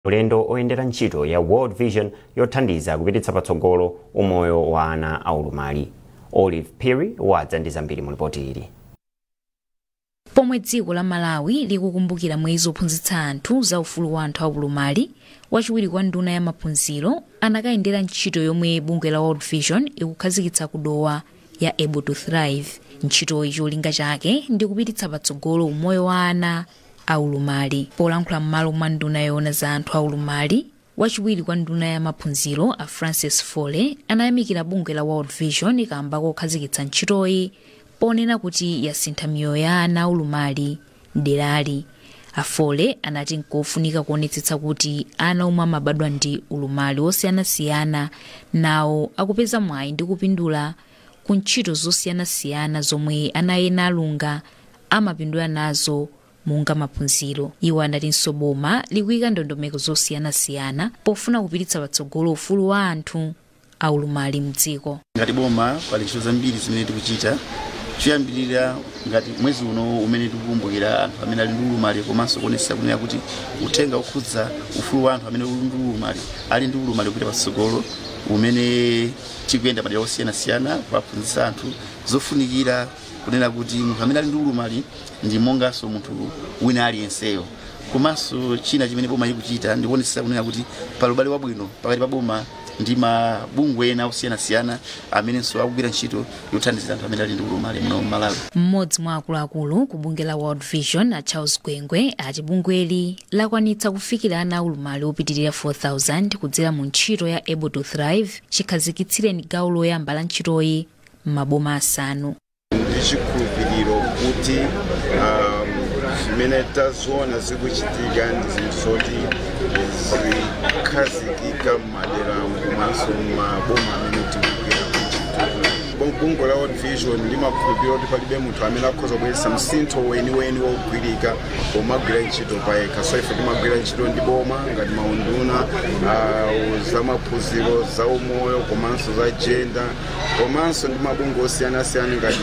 Ulendo oyendera ntchito ya World Vision yothandiza kupititsa patsogolo umoyo wa ana aulumali. Olive Phiri wadza ndi zambiri mu ripoti ili. Pomwe dziko la Malawi likukumbukira mwezi wophunzitsa anthu za ufulu wa anthu aulumali, wachiwiri kwa nduna ya maphunziro anakayendera ntchito yomwe bungwe la World Vision ikukhazikitsa ku Dowa ya Able to Thrive. Ntchitoyi cholinga chake ndi kupititsa patsogolo umoyo wa ana aulumali. Polankhula m'malo mwa nduna yoona za anthu aulumali, wachiwiri kwa nduna ya maphunziro a Francis Fole anayamikira bungwe la World Vision kamba kokhazikitsa ntchitoyi, ponena kuti yasintha miyoyo ya ana aulumali mderali. Afole anati nkofunika kuonetsetsa kuti ana omwe amabadwa ndi ulumali osiyanasiyana nawo akupeza mwayi ndi kupindula ku ntchito zosiyanasiyana zomwe ana ena alunga amapindula nazo, monga maphunziro. Iwo anatinso boma likuyika ndondomeko zosiyanasiyana pofuna kupititsa patsogolo ufulu wa anthu aulumali mdziko. Ngati boma, pali ntchito zambiri zimene tikuchita. Choyambirira, ngati mwezi uno umene tikukumbukira anthu amene ali ndi ulumali, komanso kuonetsa kunena kuti uthenga okhudza ufulu wa anthu amene ali ndi ulumali kupita patsogolo, umene tikuyenda madera osiyanasiyana kuwaphunzitsa anthu zofunikira kunena kuti munthu amene ali ndi ulumali ndi monganso munthu wina aliyenseyo. Komanso china chimene boma ikuchita ndikuonetsetsa kunena kuti pali ubale wabwino pakati pa boma ndi mabungwe ena osiyanasiyana amenenso akugwira ntchito yothandizira anthu amene ali ndi ulumali muno Malawi. Mmodzi mwa akuluakulu ku bungwe la World Vision, a Charles Gwengwe, ati bungweli lakwanitsa kufikira ana aulumali opitirira 4000 kudzera mu ntchito ya Able to Thrive chikhazikitsireni gawo loyamba la ntchitoyi m'maboma asanu. Ndi chikhulupiriro kuti zimene taziona zikuchitika ndi zinthu zoti zikhazikika m'madera komanso m'maboma amene tikugwira ntchito. Bungwe la World Vision limakhulupirira kuti palibe munthu amene akhoza kubweretsa msintho weniweni wogwirika pomagwira ntchito payekha, so ife timagwira ntchito ndi boma ngati maunduna za maphunziro, za umoyo komanso za gender, komanso ndi mabungwe osiyanasiyana ngati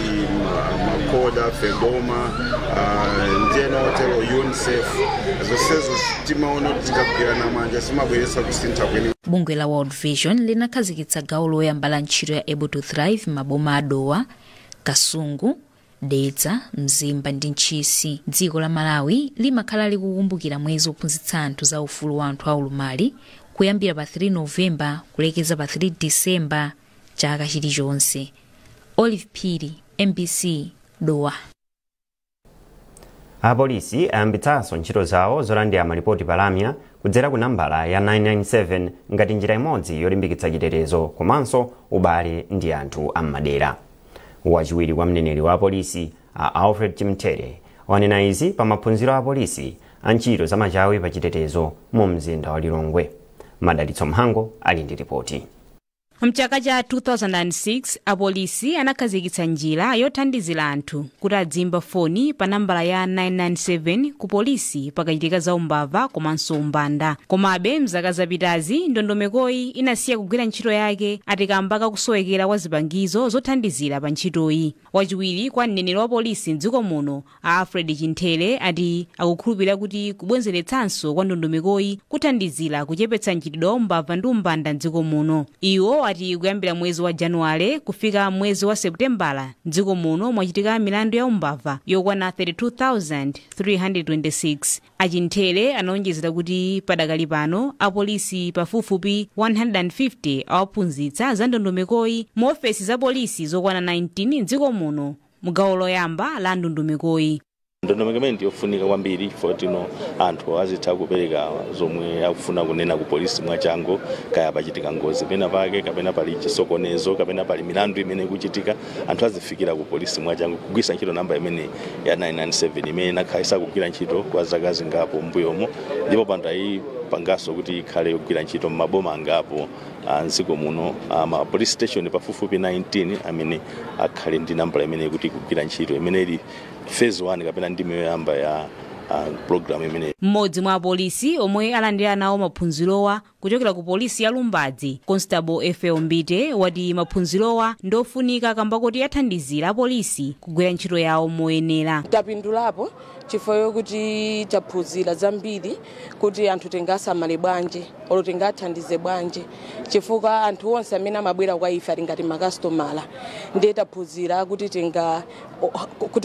MACODA, FEDOMA, ndiyena otero, UNICEF. Zonsezo timaona kuti tikagwirana manja zimabweretsa kusintha kweni. Bungwe la World Vision linakhazikitsa gawo loyamba la ntchito ya Able to Thrive maboma a Dowa, Kasungu, Dedza, Mzimba ndi Ntchisi. Dziko la Malawi limakhala likukumbukira mwezi wophunzitsa anthu za ufulu wa anthu aulumali kuyambira pa 3 Novemba kulekeza pa 3 Disemba chaka chilichonse. Olive Phiri, MBC, Dowa. Apolisi ayambitsanso ntchito zawo zolandira malipoti palamya kudzera ku nambala ya 997 ngati njira imodzi yolimbikitsa chitetezo komanso ubale ndi anthu am'madera. Wachiwiri kwa mneneri wa apolisi a Alfred Chimthere wanena izi pa maphunziro a apolisi a ntchito zamachawi pa chitetezo mu mzinda wa Lilongwe. Madalitso Mhango ali ndi ripoti. Mchaka cha 2006 apolisi anakhazikitsa njira yothandizira anthu kuti adzimba foni pa nambala ya 997 ku polisi pakachitika za umbava komanso umbanda. Komabe mzaka zapitazi ndondomekoyi inasiya kugwira ntchito yake, ati kamba kakusowekera kwa zipangizo zothandizira pa ntchitoyi. Wachiwiri kwa mneneri wa polisi mdziko muno a Alfred Chinthere ati akukhulupirira kuti kubwezeretsanso kwa ndondomekoyi kuthandizira kuchepetsa mchitidwe wa umbava ndi umbanda mdziko muno. Iwo ati kuyambira mwezi wa Januwale kufika mwezi wa Seputembala, mdziko muno mwachitika milandu ya umbava yokwana 32,326. Achinthere anaonjezera kuti padakali pano apolisi pafupifupi 150 awaphunzitsa za ndondomekoyi mu ofesi za polisi zokwana 19 mdziko muno mugawo loyamba la ndondomekoyi. Ndondomeko imene ndiyofunika kwambiri chifukwa tino anthu azitha kupereka zomwe akufuna kunena ku polisi mwachangu, kaya pachitika ngozi pena pake, kapena pali chisokonezo, kapena pali milandu imene ikuchitika, anthu azifikira ku polisi mwachangu kugwiritsa ntchito namba imene ya 997, imene inakhala isakugwira ntchito kwa zaka zingapo mbuyomo, ndipo pano ayipanganso kuti ikhale yogwira ntchito m'maboma angapo mdziko muno, ma police station pafupifupi 19 amene akhale ndi nambala imene kuti ikugwira ntchito, imene ili phase 1 kapena ndime yoyamba ya program imeneyi. Mmodzi mwa apolisi omwe alandira nawo maphunzirowa kuchokera ku polisi ya Lumbadzi, Constable FL Mbite, wati maphunzirowa ndofunika kamba kuti athandizira apolisi kugwira ntchito yawo moyenera. Tapindulapo chifukwa yokuti taphunzira zambiri kuti anthu tingasamale bwanji olo tingathandize bwanji, chifukwa anthu onse amene amabwera kwa ife ali ngati makasitomala, ndiye taphunzira kuti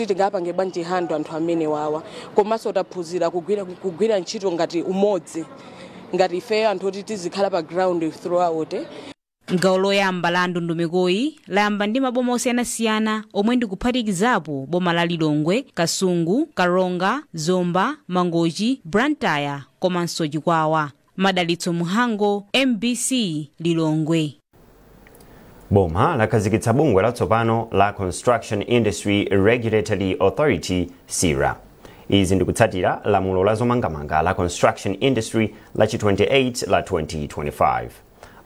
tingapange bwanji handle anthu amene wawa. Komanso taphunzira kugwira ntchito ngati umodzi, ngati ife anthu oti tizikhala pa ground throughout. Gawo loyamba la ndondomekoyi layamba ndi maboma osiyanasiyana omwe ndikuphatikizapo boma la Lilongwe, Kasungu, Karonga, Zomba, Mangochi, Blantyre komanso Chikwawa. Madalitso Muhango, MBC, Lilongwe. Boma lakhazikitsa bungwe latsopano la Construction Industry Regulatory Authority, CIRA. Izi ndikutsatira lamulo la zomangamanga la Construction Industry la chi 28 la 2025.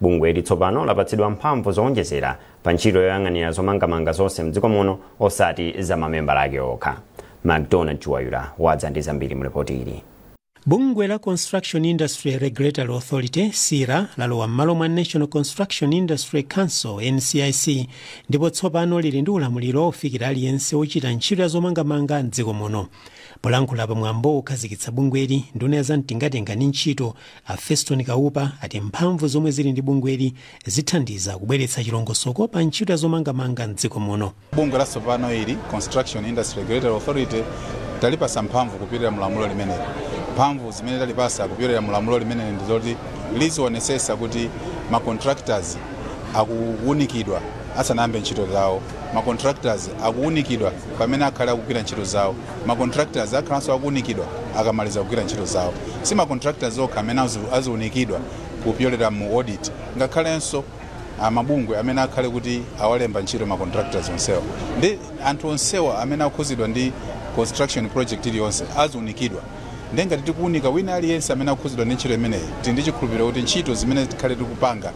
Bungwe litsopano lapatsidwa mphamvu zowonjezera pa ntchito yoyang'anira zomangamanga zonse mdziko muno, osati za mamembala ake okha. MacDonald Chiwayula wadza ndi zambiri mripoti ili. Bungwe la Construction Industry Regulatory Authority, CIRA, lalowa m'malo mwa National Construction Industry Council, NCIC, ndipo tsopano lili ndi ulamuliro ofikira aliyense wochita ntchito ya zomangamanga mdziko muno. Polankhula pamwambo wokhazikitsa bungweli, nduna ya zamtengatenga ndi ntchito a Feston Kaupa ati mphamvu zomwe zili ndi bungweli zithandiza kubweretsa chilongosoko pa ntchito ya zomangamanga mdziko muno. Bungwe latsopano ili, Construction Industry Regulatory Authority, talipasa mphamvu kupitira mulamulo limeneli. Mphamvu zimene talipasa kupyolera mulamulo limene ndi zoti lizionesesa kuti ma contractors akuwunikidwa asanayambe ntchito zawo, ma contractors akuwunikidwa pamene akhale akugwira ntchito zawo, ma contractors akhalanso akuwunikidwa akamaliza kugwira ntchito zawo. Si ma contractors okha amene aziwunikidwa kupyolera mu audit, ngakhalenso amabungwe amene akhale kuti awalemba ntchito ma contractors onsewa ndi anthu onsewa amene akhuzidwa ndi construction project iliyonse aziwunikidwa. Ndengati tikuwunika wina aliyense amene akhuzidwa ndi ntchito imeneyi, tili ndi chikhulupiriro kuti ntchito zimene tikhale tikupanga,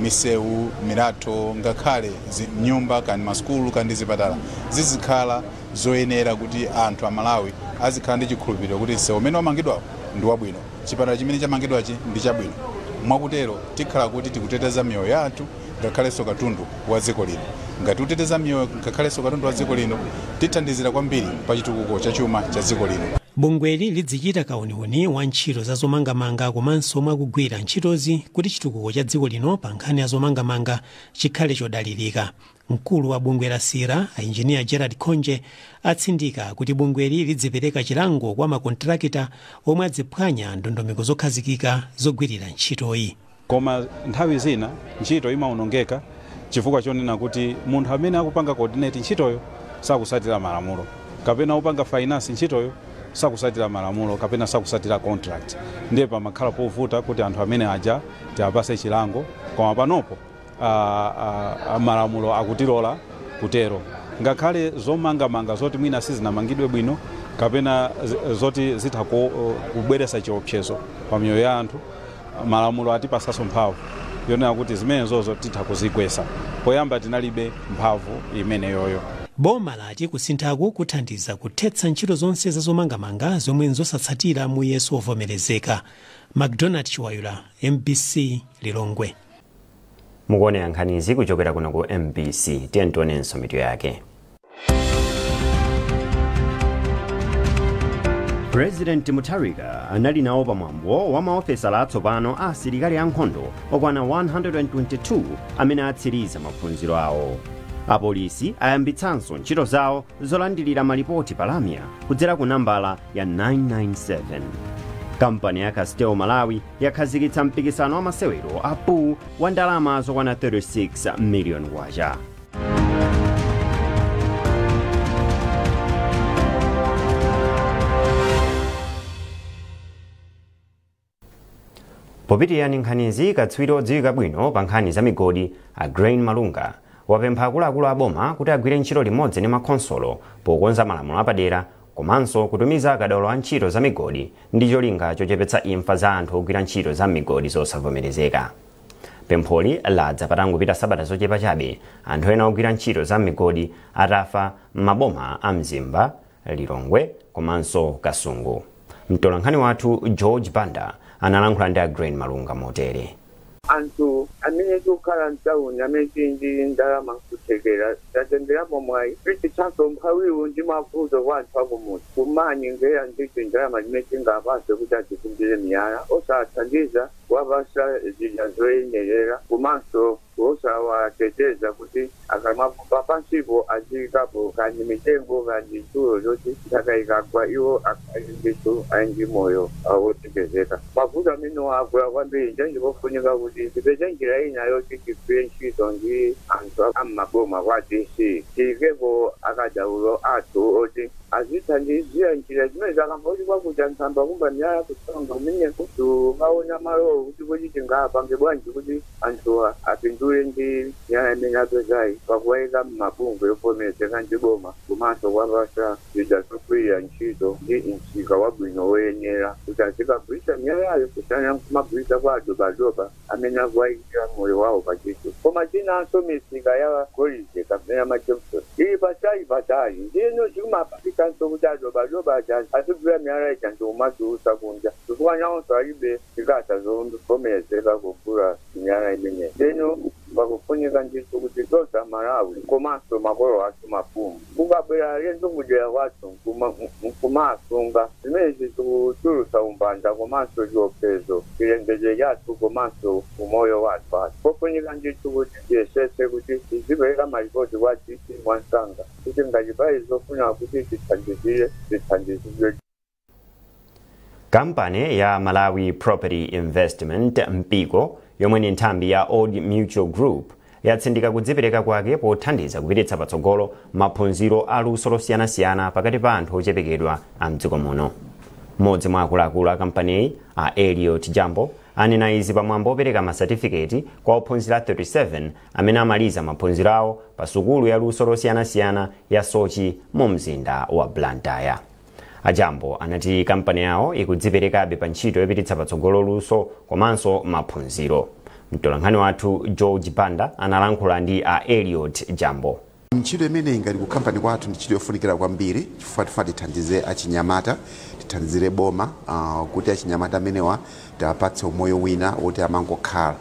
misewu, milatho, ngakhale nyumba kandi masukulu kandi zipatala, zizikhala zoyenera kuti anthu amalawi azikhala ndi chikhulupiriro kuti msewu umene wamangidwawo ndi wabwino, chipatala chimene chamangidwachi ndi chabwino. Mwakutero tikhala kuti tikuteteza miyoyo ya anthu ngakhalenso katundu wa dziko lino. Ngati kuteteza miyoyo ngakhalenso katundu wa dziko lino, tithandizira kwambiri pa chitukuko cha chuma cha dziko lino. Bungweli lidzichita kauniuni wa ntchito za zomangamanga komanso omwe akugwira ntchitozi kuti chitukuko cha dziko lino pa nkhani ya zomangamanga chikhale chodalirika. Mkulu wa bungwe la CIRA, a Gerard Khonje, atsindika kuti bungweli lidzipereka chilango kwa makontrakita omwe adziphwanya ndondomeko zokhazikika zogwirira ntchitoyi. Koma nthawi zina ntchito imaonongeka chifukwa chonena kuti munthu amene akupanga coordinate ntchitoyo sakusatira malamulo, kapena upanga finance ntchitoyo sakusatira malamulo, kapena sakusatira contract. Ndiye pamakhala povuta kuti anthu amene aja tiapase chilango. Koma panopo malamulo akutilola kutero, ngakhale zomangamanga zoti mwina sizinamangidwe bwino kapena zoti zitha kubweretsa chiopsezo pa miyoyo ya anthu, malamulo atipasanso mphamvu yonena kuti zimenezozo titha kuzigwetsa. Poyamba tinalibe mphamvu imeneyoyo. Boma lati kusinthaku kuthandiza kuthetsa ntchito zonse zazomangamanga zomwe nzosatsatira muyeso wovomerezeka. MacDonald Chiwayula, MBC, Lilongwe. Mukuonera nkhanizi kuchokera kuno ku MBC. Tiye tionenso mitu yake. President Mutharika anali nawo pamwambo wa maofesala atsopano a asilikali ankhondo okwana 122 amene atsiriza maphunziro awo. Apolisi ayambitsanso ntchito zawo zolandilira malipoti palamya kudzera ku nambala ya 997. Kampani ya Castel Malawi yakhazikitsa mpikisano wa masewero a pool wa ndalama zokwana 36 million kwacha. Popitirani nkhanizi, katswiri odziwika bwino pa nkhani za migodi a Grain Malunga wapempha akuluakulu a boma kuti agwire ntchito limodzi ndi makhonsolo pokonza malamulo apadera komanso kutumiza akadaulo a ntchito za migodi ndi cholinga chochepetsa imfa za anthu ogwira ntchito za migodi zosavomerezeka. Pempholi ladza patangopita sabata zochepa chabe anthu ena ogwira ntchito za migodi atafa m'maboma a Mzimba, Lilongwe komanso Kasungu. Mtolankhani wathu George Banda analankhula ndi a Grain Malunga motere. Anthu amene tikukhala mtawuni, amene tili ndi ndalama nkuthekera, tatengerapo mwayi tichitsanso umphawiwu ndi mavuto kwa anthu akumudzi, kumanyengera nditi ndalama zimene tingapase kuti atikumbire miyala, osathandiza kuwapasa zida zoyenerera komanso osawateteza kuti akamakumba pansipo aziyikapo kandi mitengo kandi zitsulo zoti nthaka ikagwa iwo akhale ndithu ali ndi moyo wotetezeka. Mavuto amene akula kwambiri, njendipofunika kuti tipeze njira ina yoti tigwire ntchito ndi anthu am'maboma kwa DC, tiyikepo akadaulo athu oti azithandizira njira zimene zakamba kuti kwakuti anthu ambakumba miyala kutsonga kumeneko, tukaona malowo kuti tingapange bwanji kuti anthu apindule ndi miyala imene apezayi, pakuwayika m'mabungwe yovomerezeka ndi boma komanso kuwapasa zida zogwirira ntchito ndi msika wabwino woyenera kuti azikagulitsa miyalayo, kusiyana kumagulitsa kwa adobadoba amene akuwayikira moyo wawo pachito. Koma chinanso, misika ya golide kapena ma gemstones ili patali patali, ndino zikumapikanso kuti adobadoba aja azigwira miyala ija ndikumatulusa kunja, chifukwa nawonso alibe zikata zovomerezeka kugula miyala imeneyi. Ndino pakufunika ndithu kuti tonse Amalawi komanso makolo athu mafumu, kukabwera alendo kudera kwathu nkumasunga, zimenezi zikuchulutsa umbanda komanso chiopsezo chilengedwe chathu komanso umoyo wathu athu. Pofunika ndithu kuti tiyesese kuti tizipereka malipoti kwa DC mwansanga, kuti ngati pali zofuna kuti tithandizire, tithandizidwe. Kampani ya Malawi Property Investment, Mpiko, yomwe ni nthambi ya Old Mutual Group, yatsindika kudzipereka kwake pothandiza kupititsa patsogolo maphunziro aluso losiyanasiyana pakati pa anthu ochepekedwa a mdziko muno. Mmodzi mwa akuluakulu a kampaniyi, a Eliot Jambo, anena izi pamwambo opereka masatifiketi kwa ophunzira 37 amene amaliza maphunziro awo pa sukulu ya luso losiyanasiyana ya Soche mu mzinda wa Blantyre. Ajambo anati kampani yawo ikudziperekabe pa ntchito yopititsa patsogolo luso komanso maphunziro. Mtolankhani wathu George Banda analankhula ndi a Eliot Jambo. Ntchito imeneyi ngati ku kampani kwathu ndi ntchito yofunikira kwambiri, chifukwa tifuna tithandize achinyamata, tithandizire boma kuti achinyamata amenewa tiapatse umoyo wina woti amangokhala.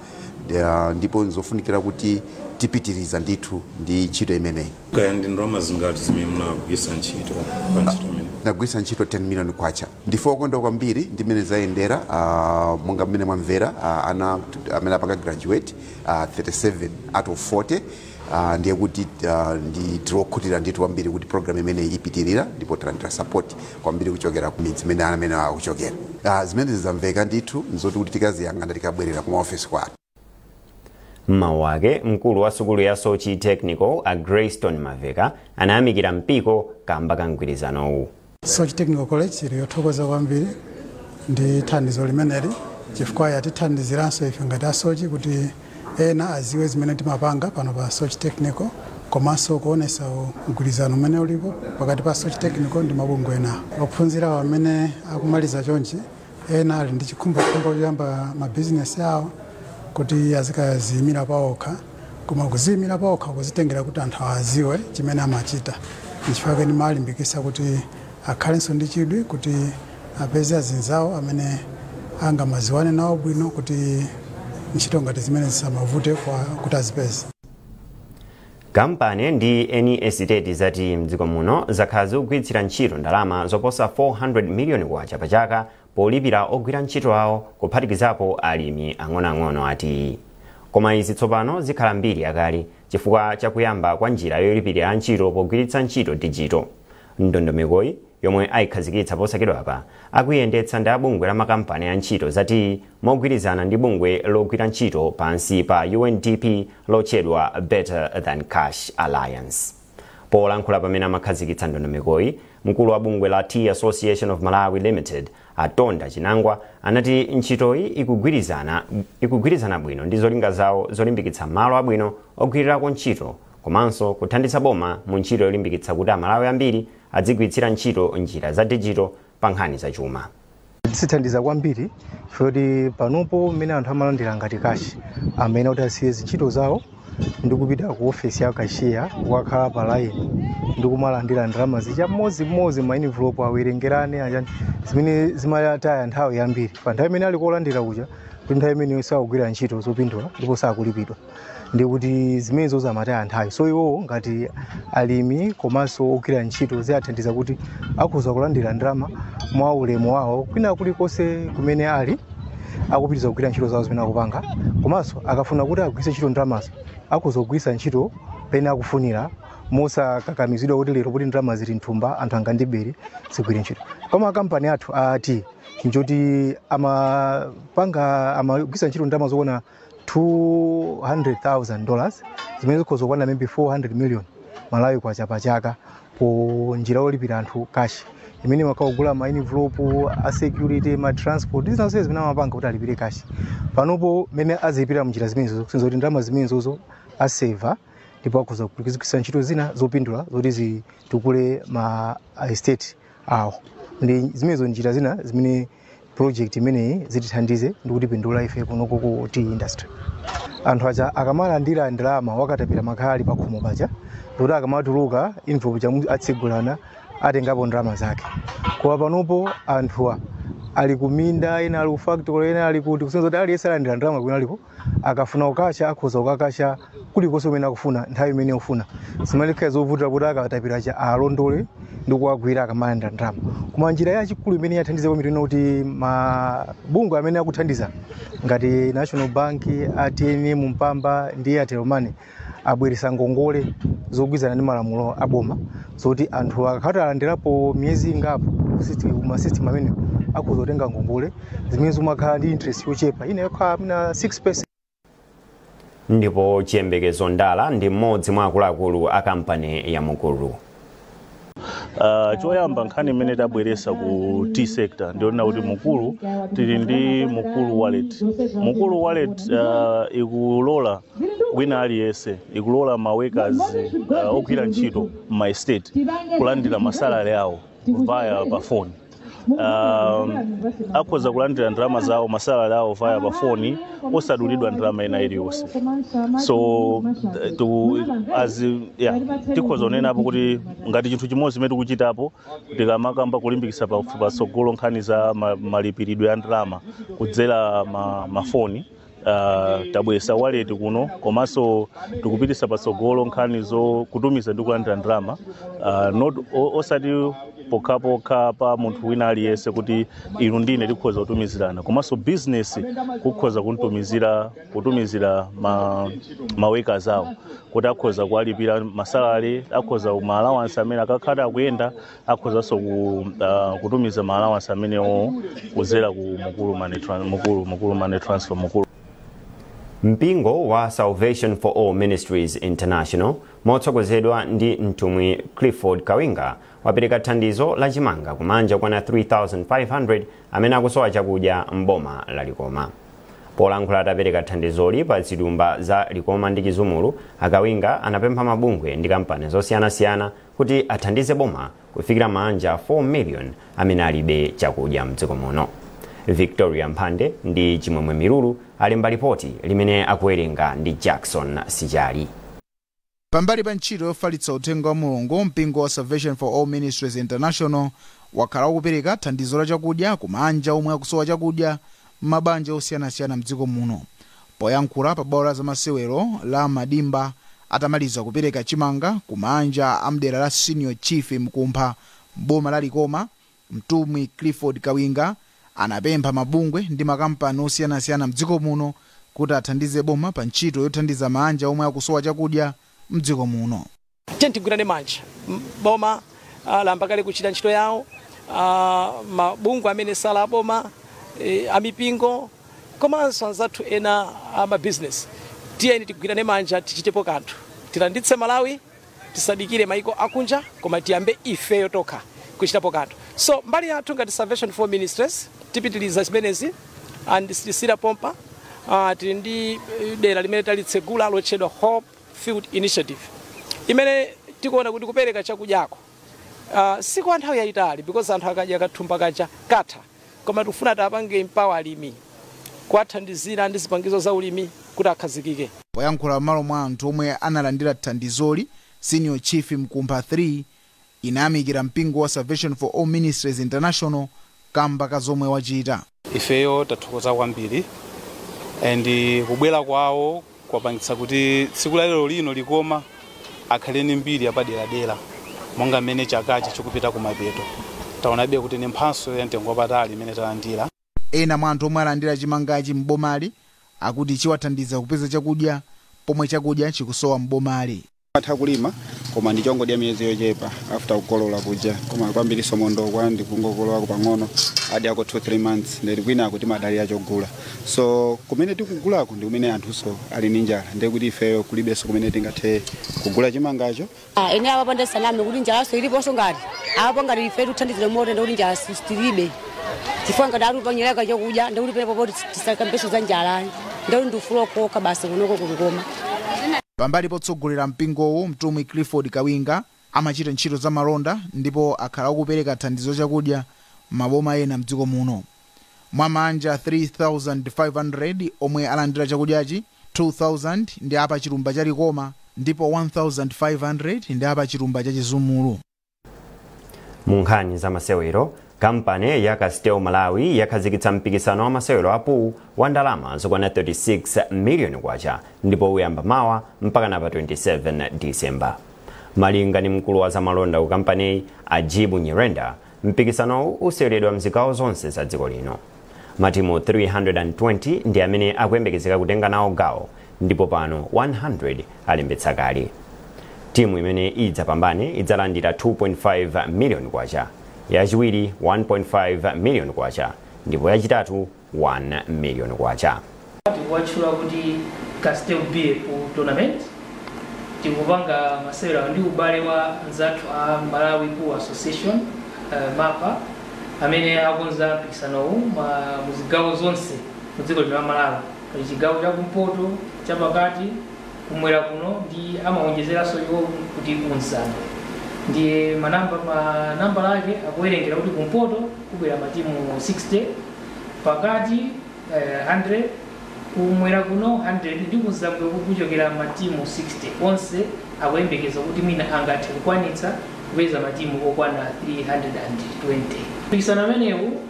Ndipo nzofunikira kuti tipitiriza ndithu ndi ntchito imeneyi. Kaya ndi ndalama zingati zimene munagwiritsa ntchito pa ntchito imeneyi? Tinagwiritsa ntchito 10 million kwacha. Ndife okondwa kwambiri ndi mmene zayendera. Monga mmene mwamvera, ana amene apanga graduate 37 out of 40, ndiye kuti ndi tiokhutira ndithu kwambiri kuti program imeneyi ipitirira, ndipo tilandira support kwambiri kuchokera ku midzi imene ana amene akuchokera. Zimene zizamveka ndithu nzoti kuti tikaziyang'ana tikabwerera ku maofesi kwathu. Mmawu ake, mkulu wa sukulu ya Soche Technical, a Greyston Maveka, anayamikira Mpiko kamba ka mgwirizanowu. Soche Technical College ili yothokoza kwambiri ndi thandizo limeneli, chifukwa yatithandiziranso ife ngati aSoche kuti ena aziwe zimene timapanga pano pa Soche Technical, komanso kuonesa mgwirizano umene ulipo pakati pa Soche Technical ndi mabungwe ena. Ophunzira amene akumaliza chonchi, ena ali ndi chikhumbokhumbo choyamba mabizinesi awo kuti azikaziyimira paokha, koma kuziyimira paokha kuzitengera kuti anthu aziwe chimene amachita. Nchifukwa ndimalimbikitsa kuti akhalenso ndi chidwi kuti apeze azinzawo amene angamaziwane nawo bwino, kuti ntchito ngati zimene zisamavute kuti azipeze. Kampani ndi eni esiteti zati mdziko muno zakhala zikugwiritsira ntchito ndalama zoposa 400 miliyoni kwacha pachaka polipira ogwira ntchito awo, kuphatikizapo alimi ang'onoang'ono ati. Koma izi tsopano zikhala mbiri yakale chifukwa chakuyamba kwa njira yolipirira ntchito pogwiritsa ntchito dijito. Ndondomekoyi, yomwe ayikhazikitsa posachedwapa, akuyendetsa ndi abungwe la makampani a ntchito zati mogwirizana ndi bungwe logwira ntchito pansi pa UNDP lotchedwa Better Than Cash Alliance. Polankhula pamene amakhazikitsa ndondomekoyi, mkulu wa bungwe la Tea Association of Malawi Limited, Atonda Chinangwa, anati ntchitoyi ikugwirizana bwino ndi zolinga zawo zolimbikitsa malo abwino ogwirirako ntchito komanso kuthandiza boma mu ntchito yolimbikitsa kuti Amalawi ambiri adzigwiritsira ntchito njira za dijito pa nkhani zachuma. Zithandiza kwambiri chifukwa panopo mmene anthu amalandira ngati cash, amene kuti asiye zintchito zawo. Ndi kupita ku ofesi ya cashier, kukakhala pa line ndi kumalandira ndalama zija mmodzimmodzi, ma envelope awerengerane achani, zimene zimataya nthawi yambiri pa nthawi imene ali kolandira kuja, kuti nthawi imeneyo sakugwira ntchito zopindula ndipo sakulipidwa, ndi kuti zimenezo zamataya nthawi. So iwowo ngati alimi komanso ogwira ntchito, ziyathandiza kuti akhoza kulandira ndalama mwa ulemu wawo kwina kulikonse kumene ali, akupitiriza kugwira ntchito zawo zimene akupanga. Komanso akafuna kuti agwiritse ntchito ndalamazo, akhoza kugwiritsa ntchito pene akufunira, mosakakamizidwa kuti lero kuti ndalama zili mthumba, anthu angandibere, zigwire ntchito. Koma kampani athu ati nchoti amapanga, amagwiritsa ntchito ndalama zokwana $200,000, zimene zikhoza kukwana maybe 400 million Malawi kwacha pachaka, po njira yolipira anthu cash, imene makagula ma envelope a security, ma transport, zina zonse zimene amapanga kuti alipire cash. Panopo mene azilipira mnjira zimenezo, kusonyeza kuti ndalama zimenezozo aseva, ndipo akhoza kugwiritsa ntchito zina zopindula zoti zitukule ma estate awo. Ndi zimenezo njira zina zimene project imeneyi zitithandize ndi kutipindula ife kunoko ku tea industry. Anthu aja akamalandira ndalama, wakatapira makhala ali pakhomo paja, ndikuti akamatuluka envelope chamu atsegulana, atengapo ndalama zake. Koma panopo anthuwa ali kuminda, ena ali ku factory, ena ali kuti, kusonyeza kuti aliyense alandira ndalama kwina aliko. Akafuna kukasha, akhoza kukakasha kulikonse kumene akufuna, nthawi imene akufuna. Zimalikhala zovuta kuti akatapira cha alondole ndi kuwagwira akamalandira ndalama. Koma njira yachikulu imene yathandiza kwambiri kuti mabungwe amene akuthandiza ngati National Bank, ATM, Mpamba ndi Airtel Money abweresa ngongole zogwirizana ndi malamulo aboma, zoti anthu akakhala alandirapo miyezi ingapo ma system amene akhoza kutenga ngongole zimene zimakhala ndi interest yochepa, ina yokhala mina 6%. Ndipo Chiyembekezo Ndala ndi mmodzi mwa akuluakulu a kampani ya Mukuru. Choyamba, nkhani imene tabweresa ku tea sector ndionena kuti Mukuru, tili ndi Mukuru Wallet. Mukuru Wallet ikulola wina aliyense, ikulola ma workers ogwira ntchito ma estate kulandira ma salary awo via pa phone. Akhoza kulandira ndalama zawo, ma salary awo, via pa foni, osadulidwa ndalama ina iliyonse. So to, as yeah, tikhoza kunenapo kuti ngati chinthu chimodzi chimene tikuchitapo, tikamakamba kulimbikitsa patsogolo nkhani za malipiridwe ya ndalama kudzera mafoni, tabweresa wallet kuno. Komanso tikupitisa patsogolo nkhani zo kutumiza ndi kulandira ndalama, not osati pokhapokha pa munthu wina aliyense, kuti inu ndine tikhoza kutumizirana, komanso business kukhoza kutumizira ma workers awo, kuti akhoza kuwalipira ma salary, akhoza ma allowance amene akakhala akuyenda, akhozanso kutumiza ma allowance amenewo kudzera ku Mukuru Money Transfer, Mukuru. Mpingo wa Salvation for All Ministries International, motsogozedwa ndi mtumwi Clifford Kawinga, wapereka thandizo la chimanga kumanja kwana 3500 amene akusowa chakudya m'boma la Likoma. Polankhula atapereka thandizoli pa zilumba za Likoma ndi Chizumulu, Akawinga anapempha mabungwe ndi kampani zosiyanasiyana kuti athandize boma kufikira manja 4 million amene alibe chakudya mdziko muno. Victoria Mphande ndi Chimwemwe Mirulu alemba ripoti limene akuwerenga ndi Jackson Sijali. Pambali pa ntchito yofalitsa uthenga wa Mulungu, mpingo wa Salvation for All Ministries International wakhala ukupereka thandizo la chakudya ku manja omwe akusowa chakudya m'mabanja osiyanasiyana mdziko muno. Poyankhula pa bwalo la zamasewero la Madimba atamaliza kupereka chimanga ku manja amdera la Senior Chief Mkumpha m'boma la Likoma, mtumwi Clifford Kawinga anapempha mabungwe ndi makampani osiyanasiyana mdziko muno kuti athandize boma pa ntchito yothandiza manja omwe akusowa chakudya mdziko muno. Tiye tigwirane manja. Boma layamba kale kuchita ntchito yawo, mabungwe amene sala aboma, amipingo, komanso anzathu ena amabizinesi, tiyeni tigwirane manja, tichitepo kanthu, tilanditse Malawi. Tisadikire maiko akunja, koma tiyambe ifeyo tokha kuchitapo kanthu. So mbali yathu ngati Salvation for Ministries tipitiliza zimenezi and sitisira pompa. Tili ndi dera limene talitsegula lotchedwa Hope Field Initiative, imene tikuona kuti kupereka chakudyako si kwa nthawi yayitali, because anthu akadya kathumba kaja katha, koma tikufuna tapange empower alimi. Kuwathandizira ndi zipangizo za ulimi kuti akhazikike. Poyankhula m'malo mwa anthu omwe analandira thandizoli, Senior Chief Mkumpha 3 inayamikira mpingo wa Salvation for All Ministries International kamba ka zomwe wachita. Ifeyo tathokoza kwambiri, and kubwera kwawo kwapangitsa kuti tsiku la lero lino likoma akhaleni mbiri yapaderadera, monga mmene chakachi chikupita kumapeto taonabe kuti ni mphatso ya mtengo wapatali imene talandira. Ena mwa anthu omwe alandira chimangachi m'bomali akuti chiwathandiza kupeza chakudya pomwe chakudya chikusowa m'bomali. Atha kulima, koma ndi chongodya miyezi yochepa after kukolola kuja, koma kwambiri somondokwa ndi kungokololako pang'ono, adyako 2 3 months, ndeti kwina akuti madalira chogula. So kumene tikugulako ndi kumene anthunso ali ndi njala, ndiye kuti ifeyo kulibenso kumene tingathe kugula chimangacho. Ene apapo ndisaname kuti njalaso iliponso, ngati apo ngati ife tikuthandizira moto, ndikuti njala tilibe, chifukwa ngati atipanyereka chakudya, ndikuti penepo tisakambeso za njala, ndikuti ndifula okha basi kunoko kulikoma. Pambali potsogolera mpingowu, mtumwi Clifford Kawinga amachita ntchito za malonda ndipo akhala akupereka thandizo chakudya maboma ena mdziko muno. Mwa manja 3500 omwe alandira chakudyachi, 2000 ndi apa chilumba cha Likoma ndipo 1500 ndi apa chilumba cha Chizumulu. Mu nkhani za masewero, kampani ya Castel Malawi yakhazikitsa mpikisano wa masewero a pool wa ndalama zokwana 36 miliyoni kwacha ndipo uyamba mawa mpaka na pa 27 Disemba. Malinga ni mkulu wa zamalonda ku kampaniyi, Ajibu Nyirenda, mpikisanowu useweredwa mzigawo zonse za dziko lino. Matimu 320 ndi amene akuyembekezeka kutenga nawo gawo ndipo pano 100 alembetsa kale. Timu imene idzapambane idzalandira 2.5 miliyoni kwacha, yachiwiri 1.5 miliyoni kwacha ndipo yachitatu 1 miliyoni kwacha. Tikuwatchula kuti Castel Beer Pool Tournament. Tikupanga masewera ndi ubale wa anzathu a Malawi Pool Association, MAPA, amene akonza mpikisanowu muzigawo zonse mu dziko lino la Malawi. Pali chigawo chakumpoto, chapakati, kumwera kuno, ndi amaonjezeranso iwo kuti kumzambwe. Ndiye manambala ake akuwerengera kuti kumpoto kubwera matimu 60, pakati 100, kumwera kuno 100 ndi kumzambwe kuchokera matimu 60. Onse akuyembekeza kuti mwina angathe kukwanitsa kupeza matimu okwana 320. Mpikisano amenewu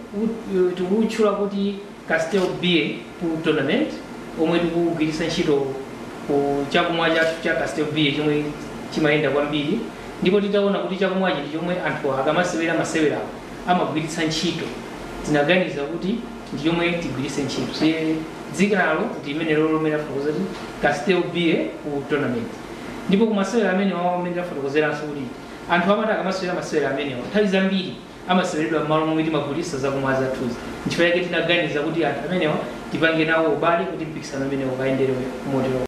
tikuwutchula kuti Castel Beer Pool Tournament, omwe tikugwiritsa ntchito ku chakumwa chathu cha Castel Beer chomwe chimayenda kwambiri, ndipo titaona kuti chakumwachi ndi chomwe anthu akamasewera masewerawo amagwiritsa ntchito, tinaganiza kuti ndi chomwe tigwiritse ntchito. So dzinalo ndi imene lomwe lafotokoza kuti Castel Beer Pool Tournament. Ndipo kumasewera amene wawo amene lafotokozeranso kuti anthu amati akamasewera masewera amenewa, nthawi zambiri amaseweredwa m'malo momwe timagulitsa zakumwa zathuzi. Nchifukwa chake tinaganiza kuti anthu amenewa tipange nawo ubale kuti mpikisano amenewo ukayendere motero.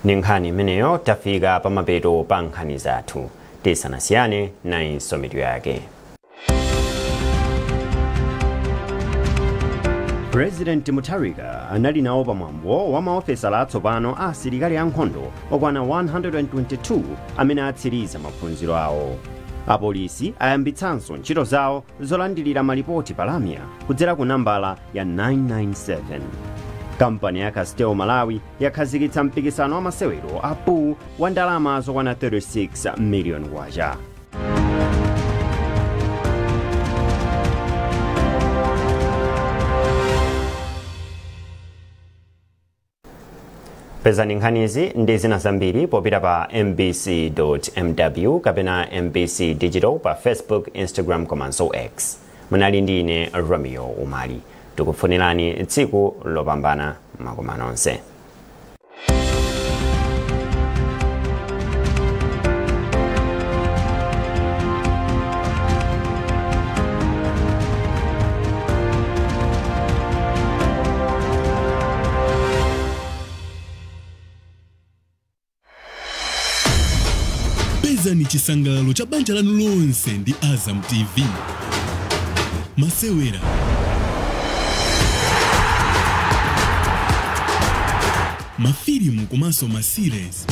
Ndi nkhani imeneyo tafika pamapeto pa nkhani zathu. Tisanasiyane, nayinso mitu yake. President Mutharika anali nawo pamwambo wa maofesala atsopano a asilikali ankhondo okwana 122 amene atsiriza maphunziro awo. Apolisi ayambitsanso ntchito zawo zolandilira malipoti palamya kudzera ku nambala ya 997. Kampani ya Castel Malawi yakhazikitsa mpikisano wa masewero a pool wa ndalama zokwana 36 miliyoni kwacha. Pezani nkhanizi ndi zina zambiri popita pa mbc.mw kapena MBC Digital pa Facebook, Instagram komanso X. Munali ndi ine Romeo Umali. Tikufunirani tsiku lopambana, makoma nonse. Pezani chisangalalo cha banja lanu lonse ndi Azam TV. Masewera, mafilimu komanso ma series.